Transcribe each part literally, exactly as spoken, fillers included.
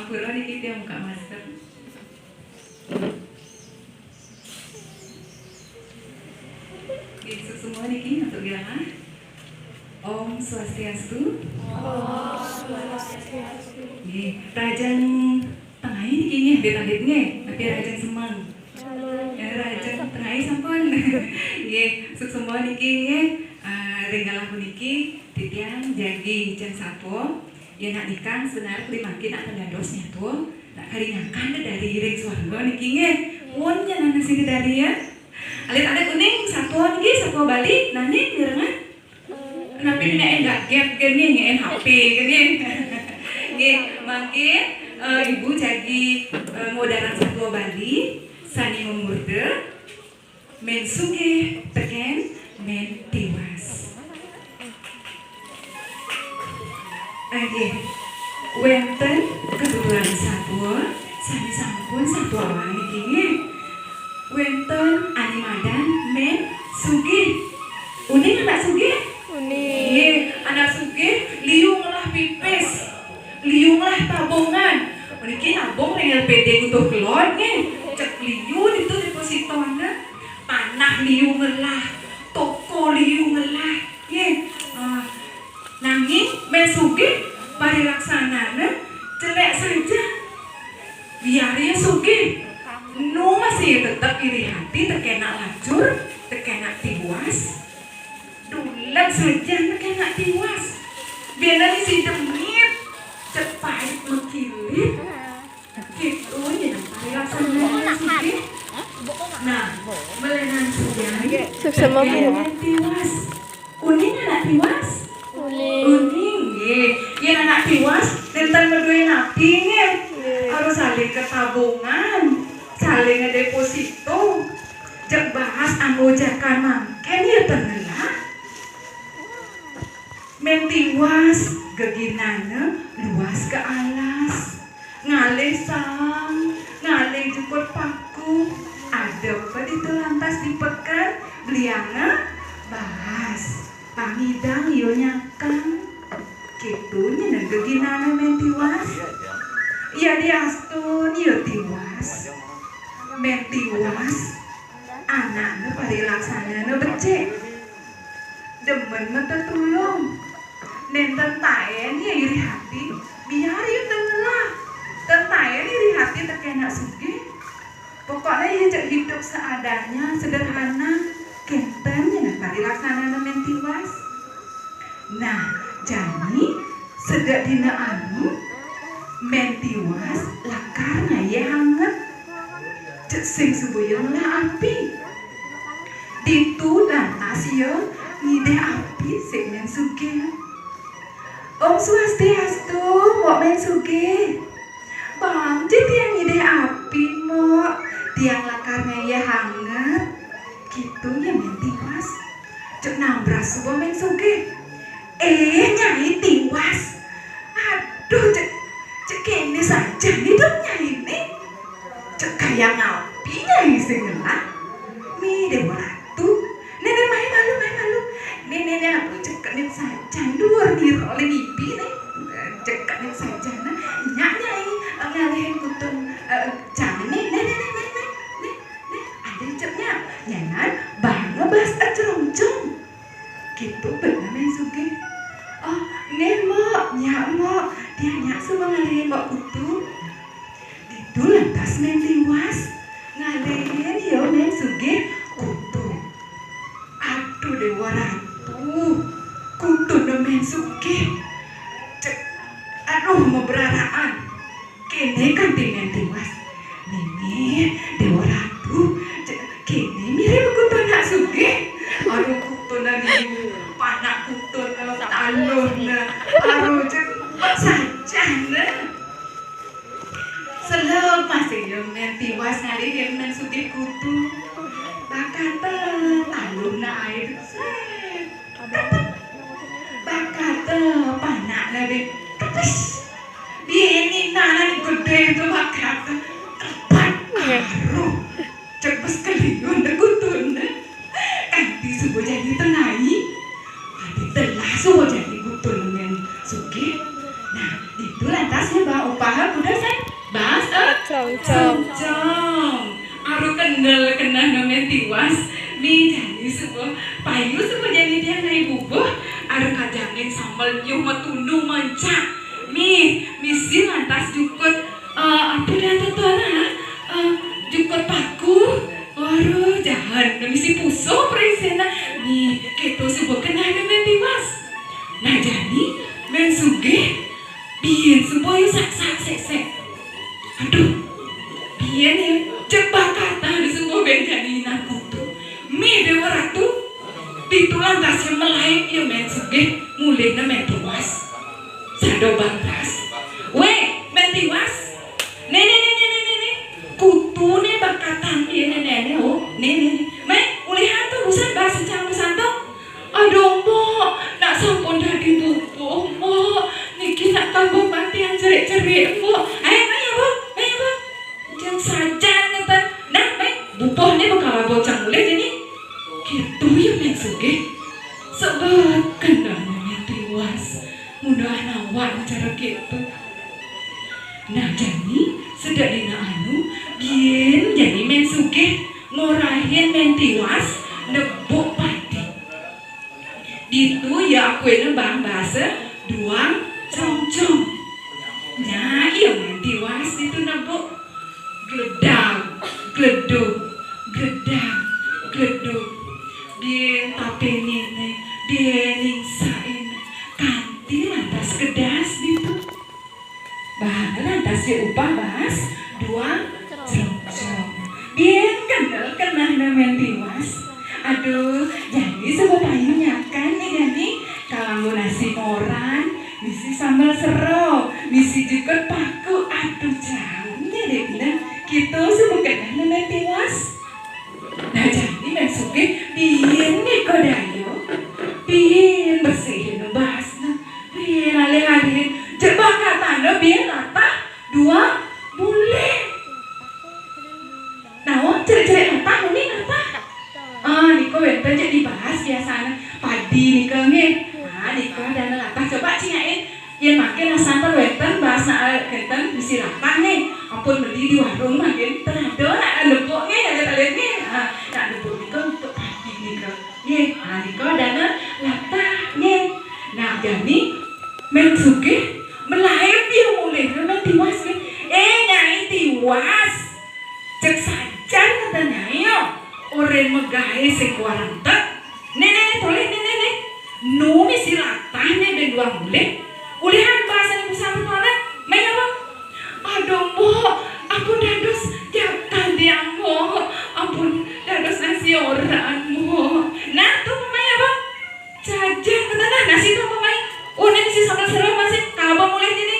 Guru niki dia buka masker. Nggih, suksma niki untuk galah. Om Swastiastu. Om Swastiastu. Nggih, rahajeng tengai niki nggih, alit-alit nggih, tapi rahajeng semeng. Ya, rahajeng tengai sampun. Nggih, suksma niki nggih, eh, ring galah puniki titiang jagi jeng satua. Yen nak nikang sebenarnya kelimakin akan dados nyatua, nak karingakan dari ring swarga niki nggih. Pun nyen nasi dari ya. Alit-alit uning satua niki, satua Bali, nani mirengan? Napi nika enggak gap gini, nge-, H P gini. Nggih, mangkin, eh, Ibu jagi, eh, ngudara satua Bali, sani mamurda, Mén Sugih tekén Mén Tiwas. Inggih, wénten ketuturan satua, sané sampun satua awang niki nggih. Wénten ané madan Mén Sugih. Uning anak sugih? Uning. Nggih, anak sugih liu ngelah pipis. Liu ngelah tabungan. Puniki nabung ring L P D Utuh Kelod nggih. Cek liu ditu depositona. Panah liu ngelah, toko liu ngelah nggih. Ah, nanging Mén Sugih parilaksanané jelék saja. Biar ia sugih, nu masih tetep iri hati, tekén nak lacur, tekén nak tiwas. Dulag saja tekén nak tiwas. Biar nani si demit, cek pait makilit. Gitu ya, parilaksanané sugih. Nah, melenan sugih. Suksma, Bu. Tekén tiwas. Uning anak tiwas? Uning. Uning nggih. Yén anak tiwas, nénten madué napi nggih. Nggih. Harus saling ketabungan, saling ngedeposito. Jeg bahas anggo jakan mangkén ya ten ngelah. Mén Tiwas, geginané luas ke alas. Ngalih saang, ngalih jukut paku. Adep ditu lantas di peken, beliangé bahas. Pamidang ia nyakang. Gitu nyen geginané Mén Tiwas. Ia diastun ia tiwas. Mén Tiwas, anakné parilaksanané becik. Demen matetulung. Nénten taén ia iri hati, biar ia ten ngelah. Ten taén iri hati tekén nak sugih. Pokokné ia jeg hidup seadanya, sederhana, kénten nyen parilaksanané Mén Tiwas. Nah, jani sedek dina anu, Mén Tiwas lakar ngaé hanget. Jeg sing suba ia ngelah api. Ditu lantas ia ngidih api sik Mén Sugih. Om Swastiastu, Mbok Mén Sugih. Bang, jeg tiang ngidih api, Mbok. Tiang lakar ngaé hanget. Gitu ya Mén Tiwas. Jeg nambras suba Mén Sugih. Eh, Nyai Tiwas. Aduh, jeg, jeg kéné saja hidup Nyai né. Jeg kayang api Nyai sing ngelah. Mih, Déwa Ratu. Né, né, mai malu, mai malu. Né, né, né, aduh, jeg kenit saja, duur nira olih mimpi né. Jeg kenit saja, nah. Nyak Nyai, eh, ngalihin kutun, eh, jani né, né, né, né, né, né, né. Ada ijepnya. Nyanan, bang ngebas, eh, cerongcong. Gitu bener Mén Sugih. Oh, nggih, Mbok. Nyak, Mbok. Tiang nyak suba ngalihin Mbok Kutu. Ditu lantas Mén Tiwas. Ngalihin ia Mén Sugih Kutu. Aduh, Déwa Ratu. Kutuné Mén Sugih. Cek, aduh, mabraraan. Kéné kanti Mén Tiwas. Néné, Déwa Ratu, cek kéné mirib kutun nak sugih. Aduh, kutun liu, panak kutun, taluhné. Aduh, cek sajan. Seleb masih ia Mén Tiwas ngalihin Mén Sugih Kutu. Bakata taluhné aé. Sét. Bakata panakné bé kepes. Bini nanan gedé to bakata. Kepat. Aruh. Cek bes keliun deh kutunné. Kanti suba jani tengai. Adi telah suba jani kutun Mén Sugih. Nah, ditu lantas ia ba upaha kuda sét. Cong, cong. Cong. Aru kendel keneh no Mén Tiwas. Mih jani suba payu suba jani tiang nai bubuh. Aru kadangin sambel nyuh matunu mancak. Mih, misi lantas jukut, eh, apa dah tu, tu, nah? Eh, jukut paku. Aduh, jahat. Misi pusuh perisina. Mih, kéto suba keneh no Mén Tiwas. Nah, jani Mén Sugih, biin suba ya sak, sak, sék, sék. Aduh, biin ya, jeg bakatang suba buin jani inan kutu. Mih Déwa Ratu, ditu lantas ya malaib ya Mén Sugih, mulihné Mén Tiwas. Sada bangras. Wéh, Mén Tiwas. Né, né, né, né, né, né, né. Kutuné bakatang ya, né, né, né, oh. Né, né, né. Mén, ulihan to busan, baas encang busan to. Aduh, Mbok, nak sampun dadi bubuh, Mbok. Niki nak kaba mati cerik-cerik, Mbok. Ayo, maya, Mbok, maya, Mbok. Jang sajan ngeten. Nah, maya, bubuh né bakal bocah mulih jani. Kéto ya Mén Sugih. Sebeken Mén Tiwas. Mudahan awak cara kéto. Nah, jani, sedek dina anu, biin jani Mén Sugih ngorahin Mén Tiwas nebuk padi. Ditu ya akuina bang bahasa duang crongcong. Nya, ya Mén Tiwas ditu nebuk. Gledag, gledug, gledag, gledug. Biin tapénin, biin ningsain. Kanti lantas kedas ditu. Bahan lantas ya upah baas duang crongcong. Biin kendel kenehné Mén Tiwas. Aduh, jani suba payu nyakan né jani. Kalanggo nasi moran, misi sambel sero, misi jukut paku. Aduh, jauhnya deh, nah. Kéto suba kenehné Mén Tiwas. Nah, jani Mén Sugih, biin nika daya. Biin bersihin baasné. Biin alih-alihin. Jeg bakatang biin latah duang mulih. Naon cerik-cerik latah, muni latah? Ah, nika wénten jeg dibaas biasané. Padi nika nggih. Ah, nika dana latah. Coba cingakin. Yén mangkin asampun wénten baasné, eh, kénten misi latah nggih. Ampun meli di warung mangkin. Ten ada nak nebuk nggih, alit-alit nggih. Ah, nak nebuk nika untuk padi nika. Nggih, ah, nika dana latah nggih. Nah, jani Mén Sugih malaib ya mulih, Mén Tiwas nggih. Eh, Nyai Tiwas. Jeg sajan ngeten Nyai yo. Orén megaé sing kuarantek. Né, né, né, tolih, né, né, né. Nu misi latah né ben duang mulih. Ulihan baasné busan pertama. Maya, Bang. Aduh, Mbok, ampun dados jakan tiang, Mbok. Ampun dados nasi oran, Mbok. Nah, to, Maya, Bang. Jajan, kata nah, nasi to, Maya. Oh, né misi sambel sero masih, kaba mulih né.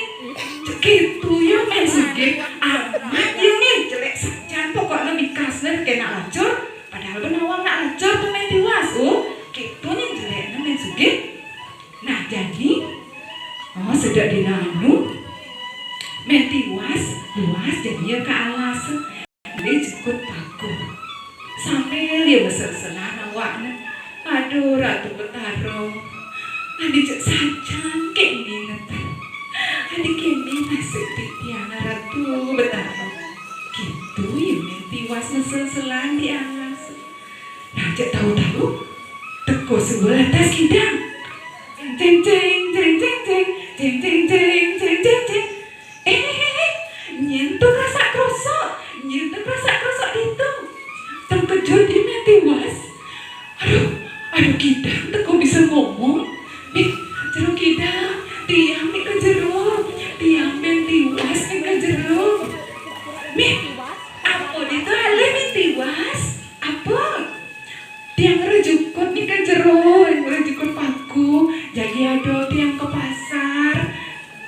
Kéto ya, Mén Sugih. Amat ya, né, jelék sajan, pokokné bikasné kénak lacur. Padahal ben awak nak lacur to Mén Tiwas, oh. Kéto né jelékné Mén Sugih. Nah, jani, oh, sedek dina anu, Mén Tiwas, Tiwas jani ya ka alas. Dia jukut paku. Sambil dia mesel-selan awakné. Aduh, Ratu Betara. Adi jeg sajan kéné ngeten. Adi kéné nasib titiang, Ratu Betara. Kéto ya Mén Tiwas mesel-selan di alas. Nah, jeg tahu-tahu, teka suba lantas kidang. Jeng, jeng, jeng, jeng, jeng. Jeng, jeng, jeng, jeng, jeng, jeng. Eh, eh, eh, eh. Nyén to krasak-krosok? Nyén to krasak-krosok ditu? Tengkejut dia Mén Tiwas. Aduh, aduh, kidang teka bisa ngomong. Mih, jero kidang, tiang nika jero. Tiang Mén Tiwas nika jero. Mih, apa ditu alih Mén Tiwas? Apa? Tiang ngrejukut nika jero, ngrejukut paku. Jagi ada tiang ka pasar.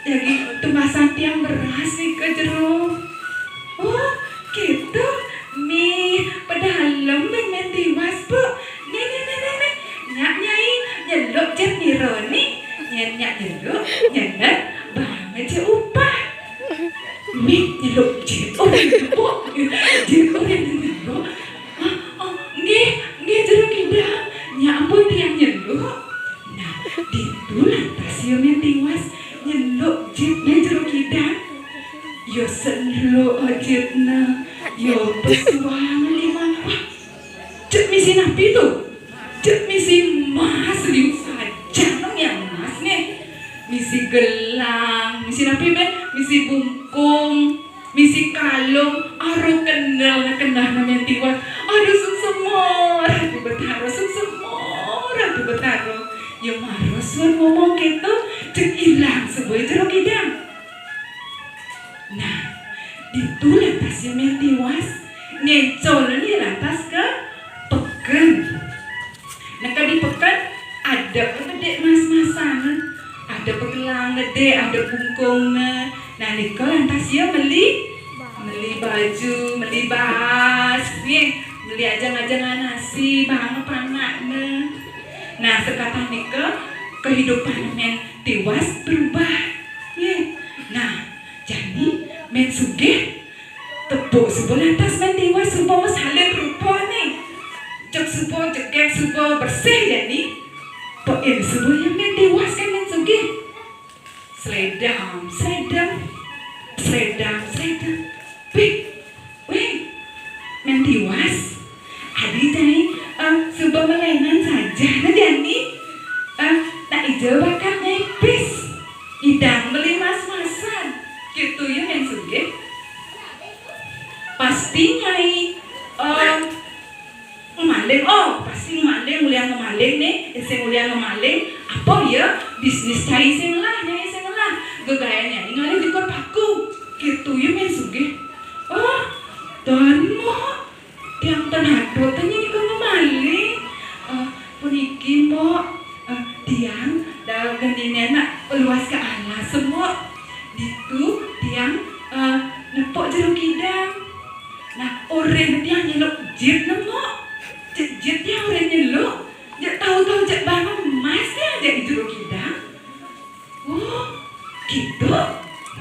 Jagi tumasan tiang beras nika jero. Oh, kéto. Mih, pedalem Mén Tiwas, Bu. Né, né, né, né, né. Nyak Nyai nyeluk jit nira né. Nyén nyak nyeluk, nyenet, bang aja upah. Mih, nyeluk jit, oh, Bu. Jit, oh, nyeluk. Hah? Oh, nggih, nggih, jero kidang. Nya ampun tiang nyeluk. Nah, ditu lantas ya Mén Tiwas nyeluk jitné jero kidang. Yo seluk jitne, yo pesuang limang. Wah, cek misi napi tu? Cek misi emas liu saja nang yang emas ne. Misi gelang, misi napi be? Misi bungkung, misi kalung, aduh kendel kenah ne Men Tiwas. Aduh sungsemo Ratu Betara, sungsemo Ratu Betara. Yo maros suan ngomong keto, cek ilang suba jero kidang. Nah, ditu lantas ya Men Tiwas, ngencol ni lantas ke peken. Nah, ka di peken ada gede mas-masan, ada pegelang gede, ada bungkung. Nah, nika lantas ya meli, meli baju, meli baas, nih, meli ajang-ajangan nasi, bang panakne. Nah, sekatan nika kehidupan Men Tiwas berubah. Nih. Nah, jani Men Sugih tepuk suba lantas Men Tiwas suba masalin rupa ne. Cek suba jegeg suba bersih jani. Peken suba ya Men Tiwas kan Men Sugih. Sledam, sledam, sledam, sledam. Wih, wih, Men Tiwas. Adi jani, eh, suba melenan saja ne jani. Eh, nak ija bakat nipis. Idang meli mas-masan. Gitu ya Men Sugih. Pasti nyai, eh, ngemaling. Oh, pasti ngemaling, ulian ngemaling ne. Sing ulian ngemaling, apa ya? Bisnis cai sing ngelah, nyai sing ngelah. Gegayan nyai ngalih jukut paku. Gitu ya Men Sugih. Oh, tuan mo. Tiang ten hadut tanya nika ngemaling. Eh, puniki, Mbok. Eh, tiang da genine nak luas ke alas, Mbok. Ditu tiang, eh, nepuk jeruk kidang. Nah, oren tiang nyeluk jit ne, Mbok. Jit, jit tiang oren nyeluk. Jek tahu-tahu jek bang emas tiang jek jeruk kidang. Oh, gitu.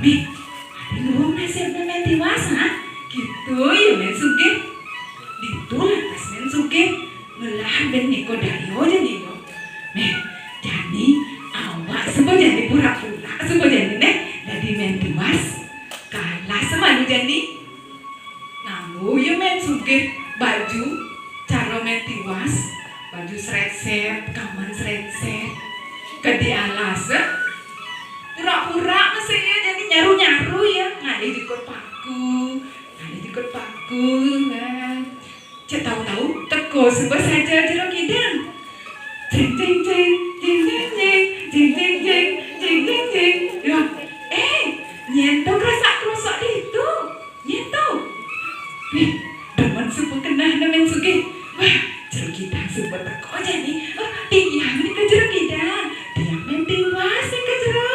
Mih, adi luung nasibne Men Tiwas, ha? Gitu ya Men Sugih. Ditu lantas Men Sugih ngelah ben nika daya jani yo. Mih, jani awak suba jani pura-pura suba jani neh dadi Men Tiwas. Kalah semalu jani. Nganggo ya Men Sugih baju cara Men Tiwas, baju sretset, kaman sretset. Kadi alas, eh? Pura-pura masih ya, jadi nyaru-nyaru ya, ngalih jukut paku, ngalih jukut paku, nah. Cek tahu-tahu teko suba saja jeruk kidang. Jeng, jeng, jeng, jeng, jeng, jeng. Loh, eh, nyen to kerasak-kerosok ditu? Nyen to? Wih, demen suba keneh ne Men Sugih. Wah, jeruk kidang suba teko jani. Oh, tiang nika jeruk kidang. Tiang Men Tiwas nika jero.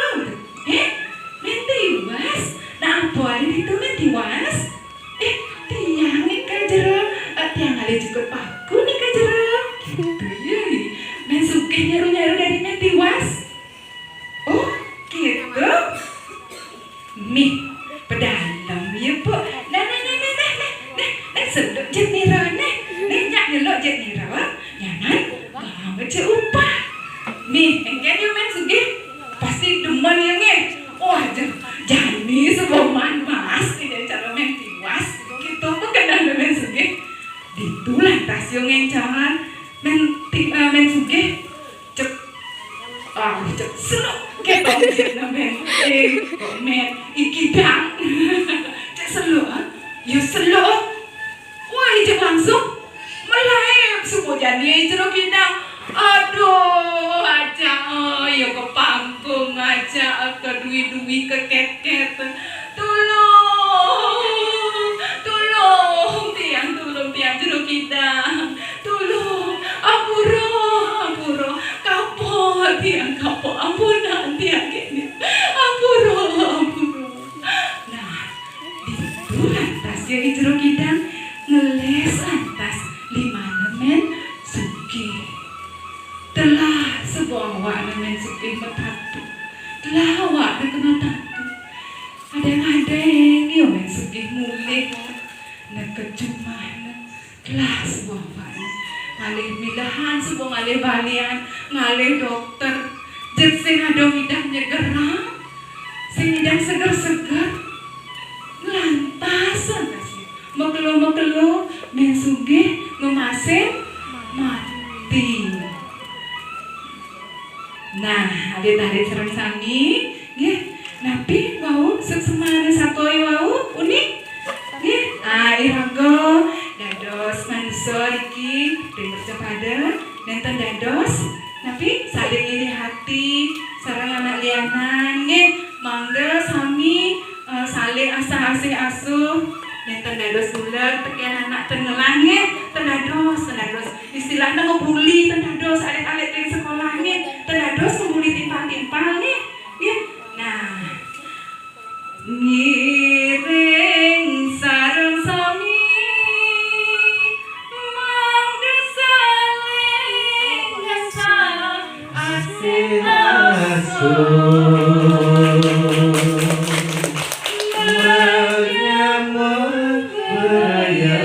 Eh, Men Tiwas? Nah, apa alih ditu Men Tiwas? Eh, tiang nika jero. Eh, tiang alih jukut paku nika jero. Gitu ya. Men Sugih nyaru-nyaru dadi Men Tiwas. Oh, gitu. Mih, pedalem ya, Pok. Nah, nah, nah, nah, nah, nah, nah, nah, seluk jit nira, nah. Nah, nyak nyeluk jit nira. Nyanan, bang cek upah. Mih, engken ya Men Sugih. Pasti demen ya, nggih. Wah, jan-, jani suba maan emas, tidak cara Men Tiwas. Gitu, bekenah Men Sugih. Ditu lantas ya ngencangan Men Ti-, eh, Men Sugih. Cek, ah, cek seluk. Ketok jit ne Men. Eh, kok Men? Iki dang. Cek seluk, ha? Ya seluk. Wah, ijek langsung. Melaib suba jani jero kidang. Aduh, acak, oh, ya kepangkung acak, kedui-dui kekeket. Tulung, tulung, tiang, tulung, tiang jero kidang. Tulung, ampura, ampura, kapok tiang, kapok, ampunan tiang kene. Ampura, ampura. Nah, ditu lantas ya i jero kidang ngeles lantas limane Men Sugih. Telah suba awakne Men Sugih matatu. Telah awakne kena tatu. Adeng-adeng ya Men Sugih mulih neked jumahne. Telah suba awakne ngalih milehan, suba ngalih balian, ngalih dokter. Jeg sing ada ngidah nyegerang, sing ngidah seger-seger. Alit-alit sareng sami, nggih. Napi wau suksmane satua wau, uning? Nggih, ah, iraga dados manusa niki ring mercapada nenten dados napi saling ngilih ati sareng anak lianan, nggih. Mangda sami, eh, saling asah-asih asuh, nenten dados uleg teken anak ten ngelah, nggih. Ten dados, ten dados. Istilahnya ngebuli, ten dados alit-alit ring sekolah, nggih. Ten dados ngebuli timpal-timpal, nggih. Nggih. Nah, ngiring sareng sami mangda saling ngasah asih asuh. Menyambut raya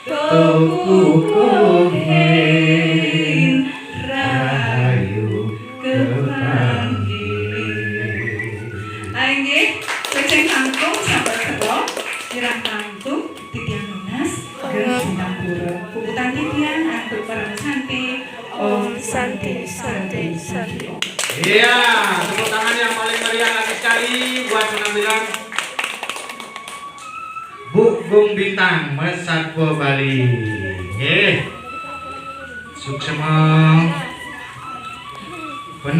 Teuku Kuhin rahayu kepanggih. Inggih, peceng langkung sampun sedok, kirang langkung titiang nunas ring sinampura. Puputang titiang antuk Parama Santi. Om Santi, Santi, Santi Om. Iya, tepuk tangan yang paling meriah lagi sekali buat penampilan Bu Gung Bintang, Mesatwa Bali. Nggih. Suksma.